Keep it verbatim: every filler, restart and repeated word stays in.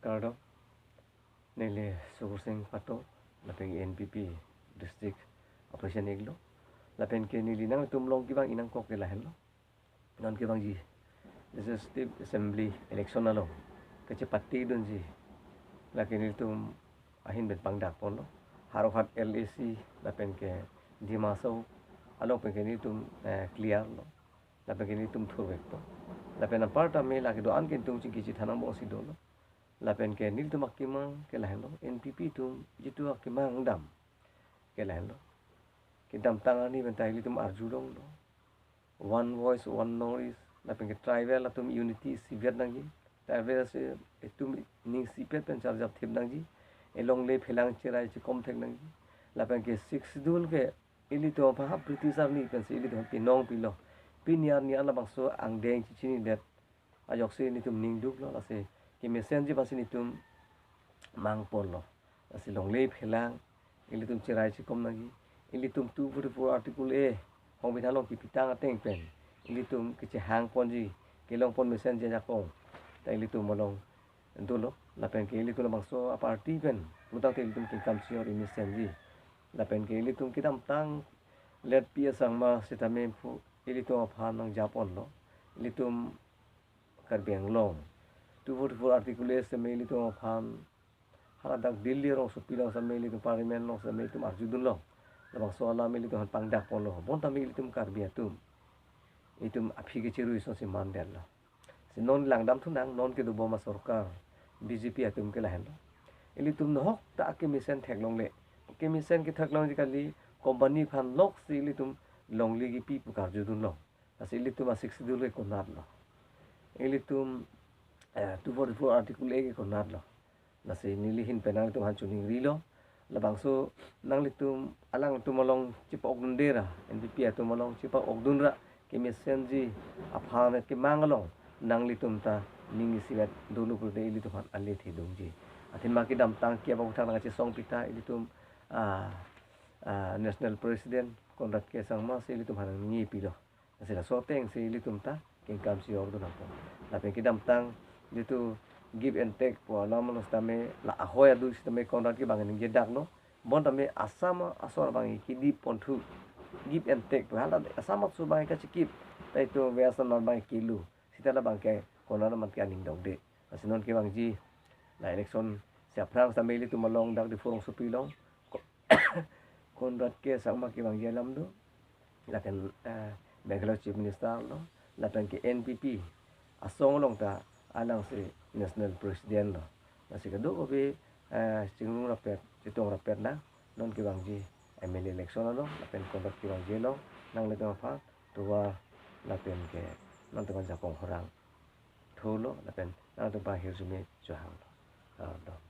Kardom, neli Sukursing Pato, lapen N P P District Operation Eglo, lapen ke neli nangtum along kevang inang kok ke lahenlo. Non kevangji Legislative Assembly election along kachepatedunji, lake nelitum ahin pen pangdakponlo. Howraghat L A C lapen ke Dima Hasao along pen ke nelitum, eh, clear lo. Lapen ke nelitum thurvekpo. Lapen anparta me lake do-an ke nelitum chingki chethan angbong si dolo. Lapen ke nelitum akemang ke lahenlo. N P P atum jitu akemang dam ke lahenlo. Kedamtang arni pen ta ilitum arjulonglo. One voice, one North East. Lapen ke tribal atum unity isivet nangji. Tribal si itum ning isipet pen charjap thip nangji. Elongle phelang cherai chekom thek nangji. Lapen ke Sixth Schedule ke ilitum aphan British arni pensi ilitum pinong pilo. Pini arni an labangso angdeng chechinidet ajoksi nelitum ning duklo, lasi kemesenji aphansi nelitum mangponlo. Lasi longle phelang ilitum cherai chekom nangji. Ilitum two forty-four Article A, Songbidhan along kepitang ateng pen ilitum kechehangponji, kelongpon mesenji ajakong ta ilitum along dolo. Lapen ke ilitum labangso aparty pen putangte ilitum kengkam si-or mesenji. Lapen ke ilitum kedamtang late P A Sangma sitame phu ilitum aphan nangjaponlo. Ilitum Karbi Anglong two forty-four Article A sitame ilitum aphan haladak Delhi rongsopi along sitame ilitum Parliament along sitame ilitum arjudunlo. Labangso alam ilitum aphan pangdakponlo. Bonta me ilitum Karbi atum itum aphi kechirui asonsi mandetlo. Si non langdamthunang, non kedobom asorkar B J P atum ke lahenlo. Ilitum nohok ta akemesen theklongle. Kemesen ketheklongji kali, company aphan loksi ilitum longle kipi pu karjudunlo. Lasi ilitum a-Sixth Schedule ke konatlo. Ilitum, eh, two forty-four Article A ke konatlo. Lasi neli ahin pen nanglitum aphan choningrilo. Labangso nanglitum alangtum along chepa-okdunde ra, N P P atum along chepa-okdun ra, kemesenji aphan kemang along nanglitum ta ning isivet dolo pulote ilitum aphan ale thedungji. Athema kedamtang ke abang thang nangchesong pita ilitum, ah, ah, National President Conrad K Sangma si ilitum aphan nangning pilo. Lasi laso atengsi ilitum ta kengkam si-or dun nangpo. Lapen kedamtang jitu give and take pu alam lo sitame la ahoi adui sitame Conrad ke bang ningjedaklo. Bonta me Assam asor bang kidi ponthu give and take pu hala Assam asor bang kachikip. Ta itum V S Nair bang kilu. Sita labang ke Conrad amat ke aning dokde. Lasi non kevangji la election si aphrang sitame ilitum along dak Diphu rongsopi along Ko-, Conrad K Sangma kevangji alam do. Lapen, eh, Meghalaya Chief Minister lo. Lapen ke N P P asong along ta alangsi National President lo. Lasi kadokave, eh, chingrung rapet, chetong rapet nang non kevangji M L A election along, lapen Conrad kevangji along, nanglitum aphan tovar lapen ke nangtum aphan jakong horang thulo, lapen nangtum aphan hirjume chohanglo. Kardom.